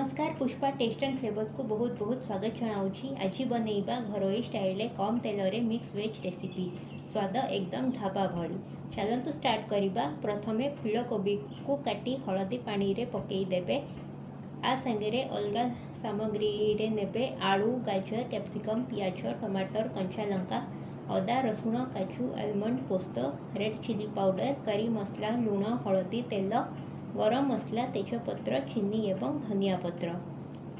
ନମସ୍କାର, Pushpa test and ଫ୍ଲେଭର୍ସକୁ ବହୁତ ବହୁତ ସ୍ୱାଗତ ଜଣାଉଛି। ଆଜି ବନେଇବା ଘରୋଇ ଷ୍ଟାଇଲରେ କମ୍ ତେଲରେ ମିକ୍ସ ଭେଜ୍ ରେସିପି। ସ୍ୱାଦ ଏକଦମ ଢାବା ଭଳି। ଚାଲନ୍ତୁ ଷ୍ଟାର୍ଟ କରିବା। ପ୍ରଥମେ ଫୁଲକୋବିକୁ କାଟି ହଳଦୀ ପାଣିରେ ପକାଇ ଦେବେ। ଆ ସାଙ୍ଗରେ ଅଲଗା ସାମଗ୍ରୀରେ ନେବେ ଆଳୁ, ଗାଜର, କ୍ୟାପ୍ସିକମ୍, ପିଆଜ, ଟମାଟର, କଞ୍ଚା ଲଙ୍କା, ଅଦା, ରସୁଣ, କାଜୁ, ଆଲମଣ୍ଡ, ପୋସ୍ତ, ରେଡ଼୍ ଚିଲି ପାଉଡ଼ର, କରି ମସଲା, ଲୁଣ, ହଳଦୀ, ତେଲ, ଗରମ ମସଲା, ତେଜପତ୍ର, ଚିନି ଏବଂ ଧନିଆ ପତ୍ର।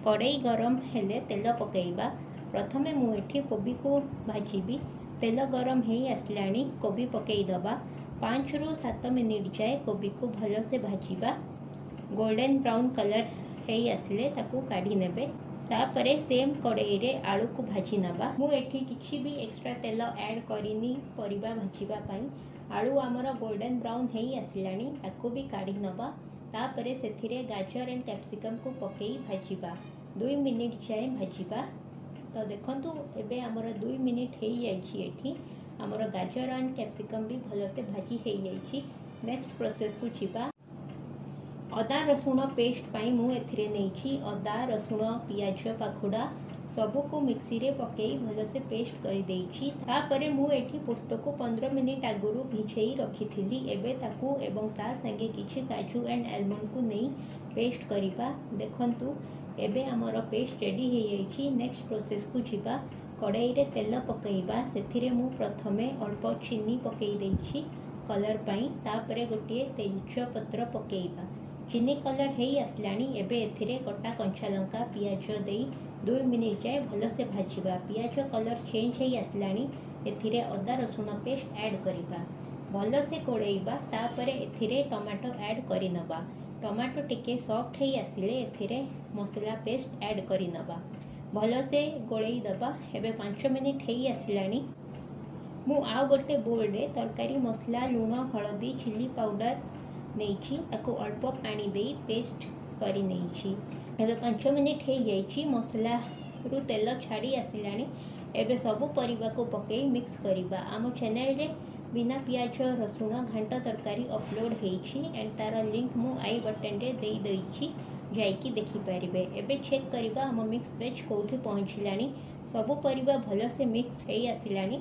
କଡ଼େଇ ଗରମ ହେଲେ ତେଲ ପକାଇବା। ପ୍ରଥମେ ମୁଁ ଏଠି କୋବିକୁ ଭାଜିବି। ତେଲ ଗରମ ହେଇ ଆସିଲାଣି, କୋବି ପକାଇଦେବା। 5ରୁ 7 ମିନିଟ୍ ଯାଏ କୋବିକୁ ଭଲସେ ଭାଜିବା। ଗୋଲ୍ଡେନ୍ ବ୍ରାଉନ୍ କଲର୍ ହେଇ ଆସିଲେ ତାକୁ କାଢ଼ି ନେବେ। ତାପରେ ସେମ୍ କଡ଼େଇରେ ଆଳୁକୁ ଭାଜି ନେବା। ମୁଁ ଏଠି କିଛି ବି ଏକ୍ସଟ୍ରା ତେଲ ଆଡ଼୍ କରିନି ପରିବା ଭାଜିବା ପାଇଁ। ଆଳୁ ଆମର ଗୋଲ୍ଡେନ୍ ବ୍ରାଉନ୍ ହେଇ ଆସିଲାଣି, ତାକୁ ବି କାଢ଼ି ନେବା। ତାପରେ ସେଥିରେ ଗାଜର ଆଣ୍ଡ କ୍ୟାପ୍ସିକମ୍କୁ ପକାଇ ଭାଜିବା। 2 ମିନିଟ୍ ଯାଏଁ ଭାଜିବା। ତ ଦେଖନ୍ତୁ, ଏବେ ଆମର 2 ମିନିଟ୍ ହେଇଯାଇଛି। ଏଠି ଆମର ଗାଜର ଆଣ୍ଡ କ୍ୟାପ୍ସିକମ୍ ବି ଭଲସେ ଭାଜି ହେଇଯାଇଛି। ନେକ୍ସଟ ପ୍ରୋସେସ୍କୁ ଯିବା। ଅଦା ରସୁଣ ପେଷ୍ଟ ପାଇଁ ମୁଁ ଏଥିରେ ନେଇଛି ଅଦା, ରସୁଣ, ପିଆଜ ପାଖୁଡ଼ା, ସବୁକୁ ମିକ୍ସିରେ ପକାଇ ଭଲସେ ପେଷ୍ଟ କରିଦେଇଛି। ତାପରେ ମୁଁ ଏଠି ପୋସ୍ତକୁ 15 ମିନିଟ୍ ଆଗରୁ ଭିଜେଇ ରଖିଥିଲି। ଏବେ ତାକୁ ଏବଂ ତା ସାଙ୍ଗେ କିଛି କାଜୁ ଆଣ୍ଡ ଆଲମଣ୍ଡକୁ ନେଇ ପେଷ୍ଟ କରିବା। ଦେଖନ୍ତୁ, ଏବେ ଆମର ପେଷ୍ଟ ରେଡ଼ି ହେଇଯାଇଛି। ନେକ୍ସଟ ପ୍ରୋସେସ୍କୁ ଯିବା। କଡ଼େଇରେ ତେଲ ପକାଇବା। ସେଥିରେ ମୁଁ ପ୍ରଥମେ ଅଳ୍ପ ଚିନି ପକାଇ ଦେଇଛି କଲର୍ ପାଇଁ। ତାପରେ ଗୋଟିଏ ତେଜପତ୍ର ପକାଇବା। ଚିନି କଲର୍ ହେଇ ଆସିଲାଣି। ଏବେ ଏଥିରେ କଟା କଞ୍ଚା ଲଙ୍କା, ପିଆଜ ଦେଇ 2 ମିନିଟ୍ ଯାଏ ଭଲସେ ଭାଜିବା। ପିଆଜ କଲର୍ ଚେଞ୍ଜ ହେଇ ଆସିଲାଣି। ଏଥିରେ ଅଦା ରସୁଣ ପେଷ୍ଟ ଆଡ଼୍ କରିବା। ଭଲସେ ଗୋଳେଇବା। ତାପରେ ଏଥିରେ ଟମାଟୋ ଆଡ଼୍ କରିନେବା। ଟମାଟୋ ଟିକେ ସଫ୍ଟ ହେଇ ଆସିଲେ ଏଥିରେ ମସଲା ପେଷ୍ଟ ଆଡ଼୍ କରିନେବା। ଭଲସେ ଗୋଳେଇ ଦେବା। ଏବେ 5 ମିନିଟ୍ ହେଇ ଆସିଲାଣି। ମୁଁ ଆଉ ଗୋଟେ ବୋଲ୍ରେ ତରକାରୀ ମସଲା, ଲୁଣ, ହଳଦୀ, ଚିଲି ପାଉଡ଼ର ନେଇଛି। ତାକୁ ଅଳ୍ପ ପାଣି ଦେଇ ପେଷ୍ଟ କରି ନେଇଛି। ଏବେ 5 ମିନିଟ୍ ହେଇଯାଇଛି। ମସଲାରୁ ତେଲ ଛାଡ଼ି ଆସିଲାଣି। ଏବେ ସବୁ ପରିବାକୁ ପକାଇ ମିକ୍ସ କରିବା। ଆମ ଚ୍ୟାନେଲରେ ବିନା ପିଆଜ ରସୁଣ ଘାଣ୍ଟ ତରକାରୀ ଅପଲୋଡ଼ ହେଇଛି ଆଣ୍ଡ ତା'ର ଲିଙ୍କ୍ ମୁଁ I ବଟନରେ ଦେଇଦେଇଛି, ଯାଇକି ଦେଖିପାରିବେ। ଏବେ ଚେକ୍ କରିବା ଆମ ମିକ୍ସ ଭେଜ୍ କେଉଁଠି ପହଞ୍ଚିଲାଣି। ସବୁ ପରିବା ଭଲସେ ମିକ୍ସ ହେଇ ଆସିଲାଣି।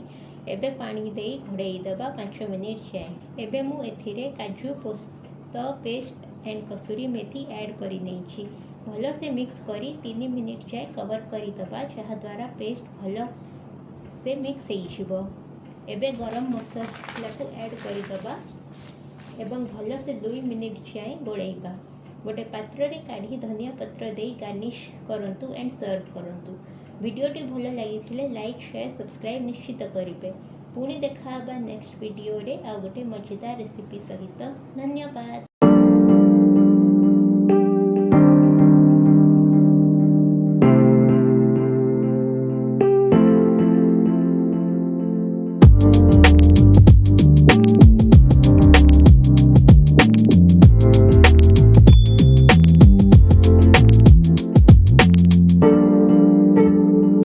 ଏବେ ପାଣି ଦେଇ ଘୋଡ଼େଇ ଦେବା 5 ମିନିଟ୍ ଯାଏଁ। ଏବେ ମୁଁ ଏଥିରେ କାଜୁ ପୋସ୍ତ paste and kasuri methi add କରିନେଇଛି। ଭଲସେ ମିକ୍ସ କରି 3 ମିନିଟ୍ ଯାଏ କଭର୍ କରିଦେବା, ଯାହାଦ୍ୱାରା ପେଷ୍ଟ ଭଲ ସେ ମିକ୍ସ ହେଇଯିବ। ଏବେ ଗରମ ମସଲାକୁ ଆଡ଼୍ କରିଦେବା ଏବଂ ଭଲସେ 2 ମିନିଟ୍ ଯାଏଁ ଗୋଳେଇବା। ଗୋଟେ ପାତ୍ରରେ କାଢ଼ି ଧନିଆ ପତ୍ର ଦେଇ ଗାର୍ନିଶ୍ କରନ୍ତୁ ଆଣ୍ଡ ସର୍ଭ କରନ୍ତୁ। ଭିଡ଼ିଓଟି ଭଲ ଲାଗିଥିଲେ ଲାଇକ୍, ସେୟାର, ସବସ୍କ୍ରାଇବ୍ ନିଶ୍ଚିତ କରିବେ। ପୁଣି ଦେଖା ହେବା ନେକ୍ସଟ ଭିଡ଼ିଓରେ ଆଉ ଗୋଟେ ମଜେଦାର ରେସିପି ସହିତ। ଧନ୍ୟବାଦ।